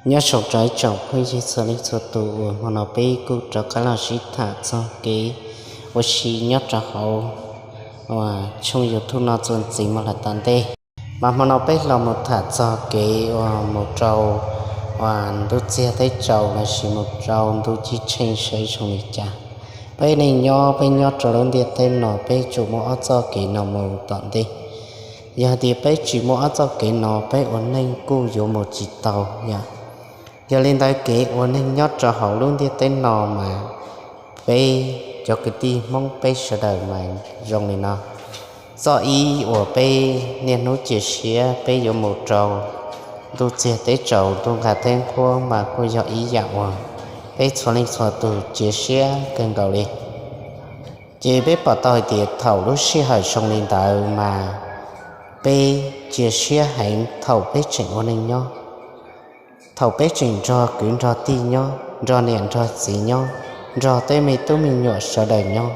Nyob zoo rau ib tsoom phooj ywg txhua leej txhua tus uas hmo no peb kuj rov qab los sib tham txog kev ua si nyob rau hauv uas tshooj YouTube no txuas ntxiv mus lawm tom ntej. Mas hmo no peb los mus tham txog kev uas mus rau uas ntuj txiag teb tsaus lossis mus rau ntuj ceeb tsheej saib zoo li cas. Peb neeg nyob peb nyob rau lub ntiaj teb no peb tsuas muaj ob txoj kev no mus tom ntej. Yog tias peb tsis muaj ob txoj kev no peb ua neej kuj yuav mus tsis tau yom. Yog li ntawd kev ua neej nyob rau hauv lub ntiaj teb no mas peb cov kwv tij Hmoob peb sawv daws mas zoo li no. Txoj ib uas peb niaj hnub cia siab peb yuav mus rau ntuj txiag teb tsaus ntuj nqaj teb nqhuab mas kuj yog ib yam uas peb txhua leej txhua tus cia siab kawg nkaus li. Ces peb pom tau hais tias thaum lub sij hawm zoo li ntawd mas peb cia siab heev thaum peb tseem ua neej nyob, thaum peb tseem nrog kwv nrog tij nyob, nrog niam nrog txiv nyob, nrog tej me tub me nyuam sawv daws nyob,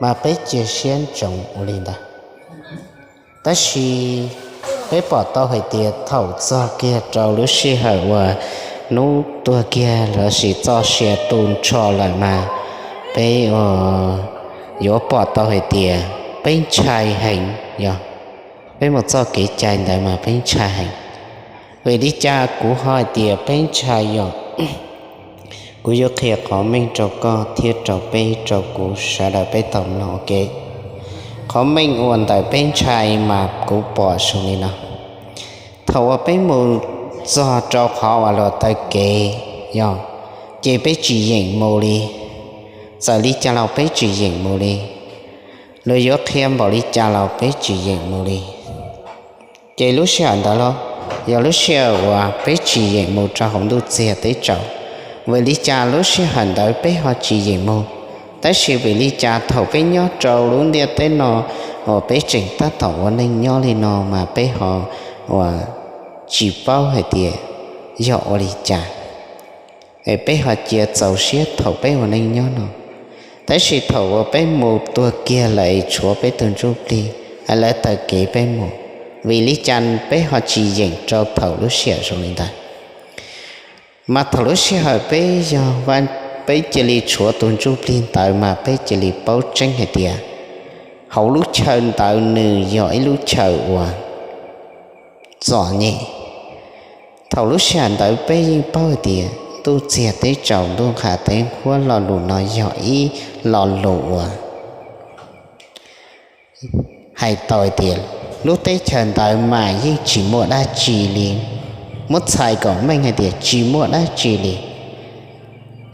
mas peb cia siab ntsoov ua li ntawd. Tab sis peb pom tau hais tias thaum txog kiag rau lub sij hawm uas hnub tuag kiag lossis txoj sia tu nrho lawm mas peb yuav pom tau hais tias peb ntshai heev yog peb mus txoj kev cai ntawd mas peb ntshai heev. Vim li cas kuv ho hais tias peb ntshai yog kuv yuav qhia qhov meej rau koj thiab rau peb rau kuv sawv daws peb tau mloog ua ke. Qhov meej uas ntawm peb ntshai mas kuv pom zoo li no. Thaum uas peb mus txog rau qhov uas luag taw kev yog, ces peb tsis yeem mus li. Txawm li cas los peb tsis yeem mus li. Luag yuav qhia npaum li cas los peb tsis yeem mus li. Ces lub sij hawm ntawd los yog lub sij hawm uas peb tsis yeem mus rau hauv ntuj txiag teb tsaus. Vim li cas lub sij hawm ntawd peb ho tsis yeem mus? Tab sis vim li cas thaum peb nyob rau lub ntiaj teb no uas peb tseem tab tom ua neej nyob li no mas peb ho uas tsis paub hais tias yog ua li cas es peb ho cia txaus siab thaum peb ua neej nyob no. Tab sis thaum uas peb mus tuag kiag lawm es tshuav peb tus ntsuj plig es lawv taw kev peb mus, vim li cas peb ho tsis yeem rau thaum lub sij hawm zoo li ntawd? Mas thaum lub sij hawm peb yog peb cia li tshuav tus ntsuj plig ntawd mas peb cia li paub tseeb hais tias hauv lub chaw ntawd nws yog ib lub chaw uas txom nyem. Thaum lub sij hawm ntawd peb yeej paub hais tias ntuj txiag teb tsaus ntuj nqaj teb nqhuab lo lus no yog ib lo lus uas hais tau hais tias lub teb chaws ntawd mas yeej tsis muaj dab tsi li. Muab txhais kom meej hais tias tsis muaj dab tsi li.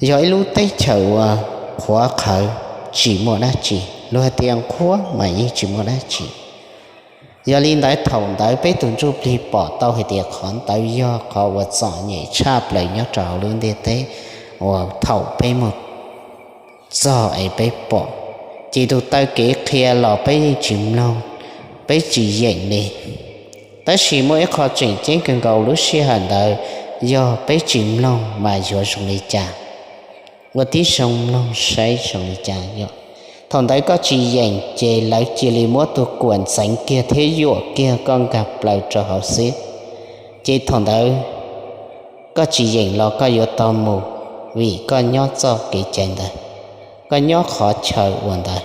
Yog ib lub teb chaws uas qhuav qhawv, tsis muaj dab tsi, luag hais tias nqhuab mas yeej tsis muaj dab tsi. Yog li ntawd thaum ntawd peb tus ntsuj plig pom tau hais tias qhov ntawd yog qhov uas txom nyem tshaj plaws nyob rau hauv lub ntiaj teb uas thaum peb mus txog es peb pom, ces tus taw kev qhia los peb yeej tsis mloog, peb tsis yeem li. Tab sis muaj ib qho tseem ceeb kawg nkaus lub sij hawm ntawd, yog peb tsis mloog mas yuav zoo li cas? Ua tib zoo mloog saib zoo li cas yom. Thaum ntawd koj tsis yeem ces lawv cia li muab tus kuam ntxeev kiag thiab yuam kiag koj nkag plaws rau hauv xwb. Ces thaum ntawd koj tsis yeem los koj yuav tau mus, vim koj nyob txoj kev cai ntawd, koj nyob qhov chaw uas ntawd,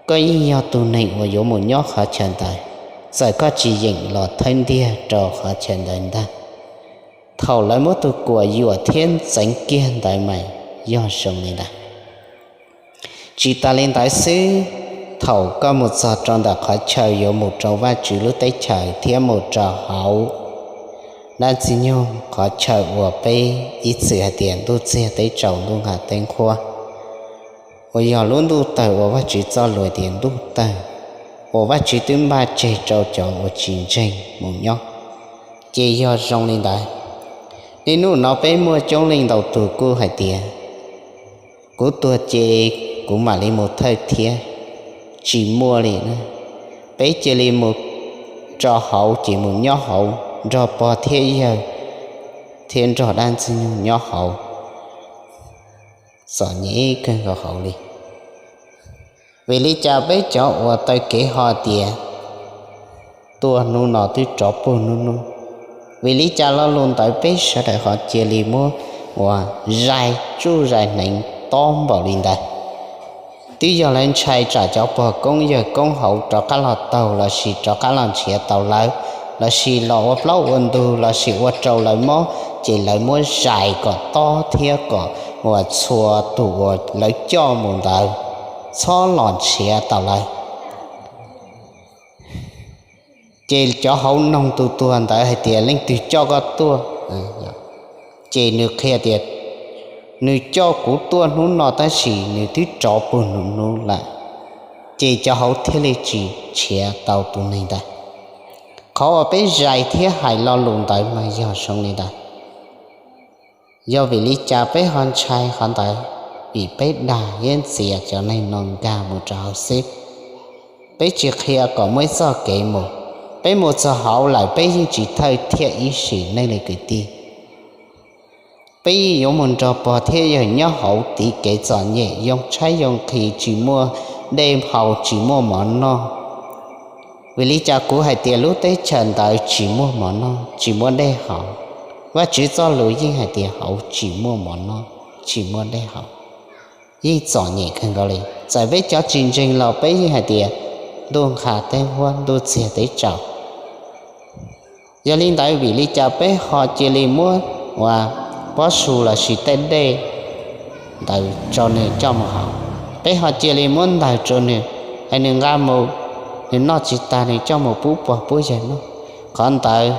koj yeej yog tus neeg uas yuav mus nyob qhov chaw ntawd, txawm koj tsis yeem los thawb ntiag rau qhov chaw ntawd ntag. Thaum lawv muab tus kuam yuam thiab ntxeev kiag ntawd mas yog zoo li ntawd. Tsis tas li ntawd xwb, thaum koj mus txog rau ntawm qhov chaw yuav mus rau Vajtswv lub teb chaws thiab mus rau hauv dab Ntxwg Nyoog qhov chaw uas peb ib txwm hais tias ntuj txiag teb tsaus ntuj nqaj teb nqhuab, uas yog lub ntuj tawg uas Vajtswv txoj lus tias ntuj tawg, uas Vajtswv twb npaj tseg rau cov uas tsis ntseeg mus nyob, ces yog zoo li ntawd. Niaj hnub no peb muaj coob leej ntau tus kuj hais tias kuv tuag ces kuv mam li mus thawj thiab. Tsis muaj li na. Peb cia li mus rau hauv ces mus nyob hauv nrog pog thiab yawg thiab nrog dab Ntxwg Nyoog nyob hauv, txom nyem kawg nkaus hauv li. Vim li cas peb cov uas taw kev ho tias tuaj hnub no twb rov puag hnub nub? Vim li cas lo lus ntawd peb sawv daws ho cia li muab uas zais tsuj zais hneev tob npaum li ntawd? Twb yog lawv ntshai tsam cov pog koob yawg koob hauv rov qab los taug lossis rov qab los nrhiav tau lawv, lossis los ua plaub ua ntug lossis ua rau lawv mob, ces lawv muab zais kom tob thiab kom uas txhua tus uas lawv coj mus ntawd txhob los nrhiav tau lawv. Ces cov hauv noog tus tuag ntawd hais tias, Leej twg coj koj tuaj? Ces nws qhia tias, Nws coj kuv tuaj hnub no tab sis nws twb rov puag nws hnub lawm. Ces cov hauv thiaj li tsis nrhiav tau tus neeg ntawd. Qhov uas peb zais thiab hais lo lus ntawd mas yog zoo li ntawd. Yog vim li cas peb ho ntshai qhov ntawd? Vim peb dag thiab ntxias cov neeg no nkag mus rau hauv xwb. Peb tsis qhia kom muaj ib txoj kev mus. Peb mus txog hauv lawm peb yeej tsis thawj thiab ib sim neej li kwv tij. Peb yeej yuav mus nrog pog thiab yawg nyob hauv tiv kev txom nyem, yoo tshaib yoo nqhis, tsis muaj dej haus, tsis muaj mov noj. Vim li cas kuv hais tias lub teb chaws ntawd tsis muaj mov noj, tsis muaj dej haus? Vajtswv txoj lus yeej hais tias hauv tsis muaj mov noj, tsis muaj dej haus, yeej txom nyem kawg nkaus li. Txawm peb cov tsis ntseeg los peb yeej hais tias ntuj nqha teb huab, ntuj txiag teb tsaus. Yog li ntawd vim li cas peb ho cia li muab uas pob su lossis tej dej ntawd rau nws coj mus haus? Peb ho cia li muab ntawg rau nws, es nws nqa mus, nws noj tsis tag nws coj mus pub pog pub yawg noj. Qhov ntawd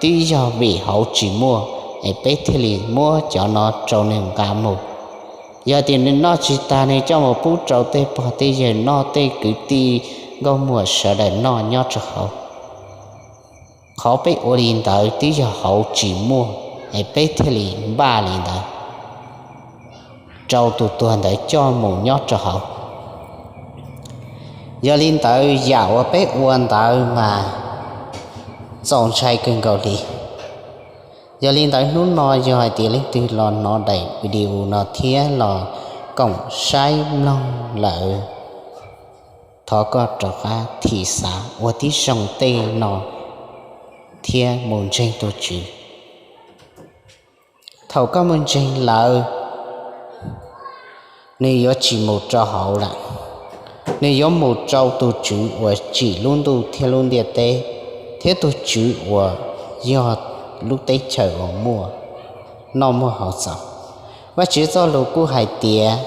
twb yog vim hauv tsis muaj, es peb thiaj li muab cov no rau nws nqa mus. Yog tias nws noj tsis tag nws coj mus pub rau tej pog tej yawg noj, tej kwv tij nkauj muam sawv daws noj nyob rau hauv. Qhov peb ua li ntawd twb yog hauv tsis muaj, es peb thiaj li npaj li ntawd rau tus tuag ntawd coj mus nyob rau hauv. Yog li ntawd yam uas peb ua ntawd mas txaus ntshai kawg nkaus li. Yog li ntawd hnub no yog hais tias leej twg los hnov daim video no thiab los koom saib mloog lawm, thov koj rov qab thim xav ua tib zoo tej no thiab mus ntseeg tus Tswv. Thaum koj mus ntseeg lawm, nws yuav tsis mus rau hauv lawm, nws yuav mus rau tus Tswv uas tsim lub ntuj thiab lub ntiaj teb, thiab tus Tswv uas yog lub teb chaws uas muaj noj muaj haus txaus. Vajtswv txoj lus kuj hais tias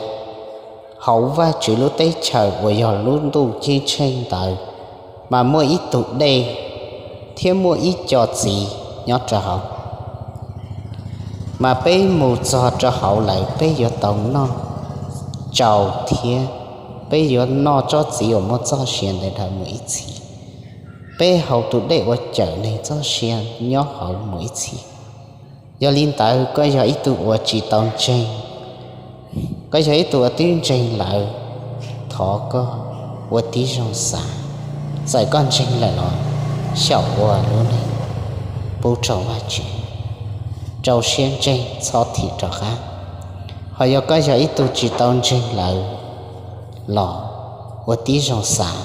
hauv Vajtswv lub teb chaws uas yog lub ntuj ceeb tsheej ntawd mas muaj ib tug dej thiab muaj ib co txiv nyob rau hauv. Mas peb mus txog rau hauv lawm peb yuav tau noj tsau thiab peb yuav noj tsob txiv uas muaj txoj sia ntawd dhau mus ib txhis. Peb haus tus dej uas cawm neeg txoj sia nyob hauv mus ib txhis. Yog li ntawd koj yog ib tug uas tsis tau ntseeg, koj yog ib tug uas twb ntseeg lawm, thov koj ua tib zoo xav, txawm koj ntseeg lawm los xyaum ua lub neej pub rau Vajtswv, rau siab ntseeg txhob thim rov qab. Ho yog koj yog ib tug tsis tau ntseeg lawm los ua tib zoo xav,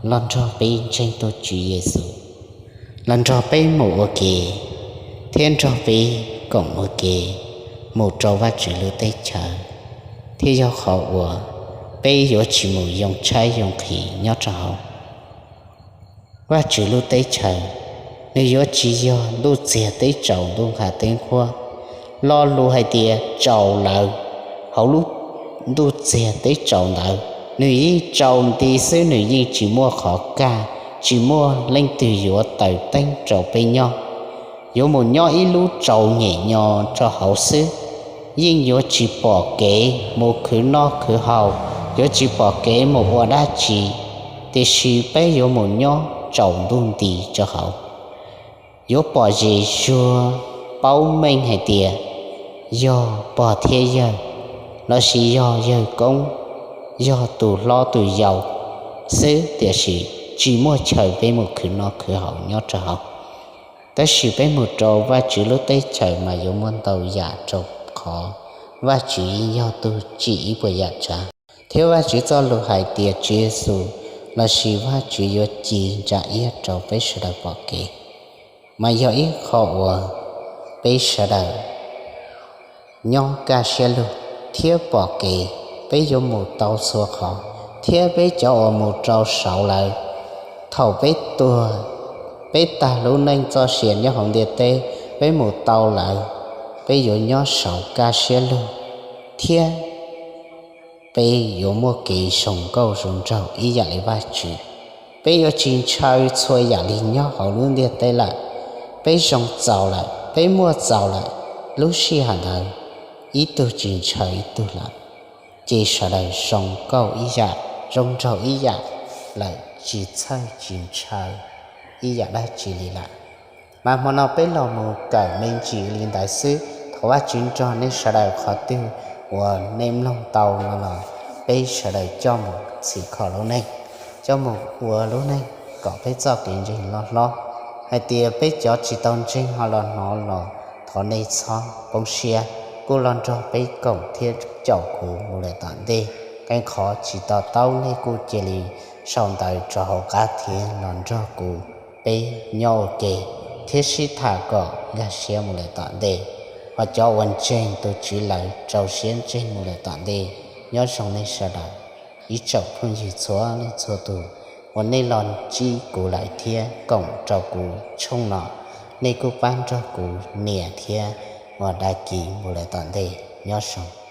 los nrog peb ntseeg tus Tswv Yexus, los nrog peb mus ua ke, thiab nrog peb koom ua ke mus rau Vajtswv lub teb chaws, thiab yog qhov uas peb yuav tsis mus yoo tshaib yoo nqhis nyob rau hauv. Vajtswv lub teb chaws, nws yuav tsis yog ntuj txiag teb tsaus ntuj nqha teb nquab. Lo lus hais tias tsaus lawm, hauv lub ntuj txiag teb tsaus ntawd nws yeej tsaus nti xwb, nws yeej tsis muaj qhov kaj, tsis muaj leej twg yuav taws teeb rau peb nyob. Yuav mus nyob ib lub tsaus nyem nyo rau hauv xwb, yeej yuav tsis pom kev mus khwv noj khwv haus, yuav tsis pom kev mus ua dab tsi, tiam sis peb yuav mus nyob tsaus ntuj nti rau hauv. Yuav pom zes zuag paub meej hais tias yog pog thiab yawg, lossis yog yawg koob, yog tus hlob tus yau xwb, tiam sis tsis muaj chaw peb mus khwv noj khwv haus nyob rau hauv. Tab sis peb mus rau Vajtswv lub teb chaws mas yuav muaj ntau yam rau qhov Vajtswv yeej yog tus tsim ib puas yam tsav, thiab Vajtswv txoj lus hais tias Tswv Yexus lossis Vajtswv yuav ci ntsa iab rau peb sawv daws pom kev. mas yog ib qho uas peb sawv daws nyob kaj siab lug thiab pom kev, peb yuav mus tau txhua qhov, thiab peb cov uas mus rau saud lawm, thaum peb tuag, peb tag lub neej txoj sia nyob hauv ntiaj teb, peb mus tau lawm, peb yuav nyob saud kaj siab lug, thiab peb yuav muaj kev zoo nkauj zoo nraug ib yam li Vajtswv. Peb yuav tsis ntshaw txhua yam li nyob hauv lub ntiaj teb lawm. Peb zoo txaus lawm, peb muaj txaus lawm, lub sij hawm ntawd ib tug tsis ntshaw ib tug lawm, ces sawv daws zoo nkauj ib yam, zoo nraug ib yam lawm, tsis txhawj tsis ntshaw ib yam dab tsi li lawm. Mas hmo no peb los mus kawm me ntsis li ntawd xwb. Thov Vajtswv nrog nej sawv daws qhov twg uas nej mloog tau no los peb sawv daws coj mus txhim kho lub neej, coj mus ua lub neej kom peb txoj kev ntseeg loj hlob. Hais tias peb cov tsis tau ntseeg ho los hnov los thov nej txhob poob siab, kuj los nrog peb koom thiab caum kuv mus lawm tom ntej. Qee qhov tsis to taub nej kuj cia li sau ntawv rau hauv qab thiab los nrog kuv peb nyob ua ke thiab sib tham kom nkag siab mus lawm tom ntej. Ho cov uas ntseeg tus Tswv lawm rau siab ntseeg mus lawm tom ntej. Nyob zoo nej sawv daws, ib tsoom phooj ywg txhua leej txhua tus uas nej los ntsib kuv lawm thiab koom rau kuv tshooj no, nej kuj pab nrog kuv nias thiab ua dag kis mus lawm tom ntej. Nyob zoo.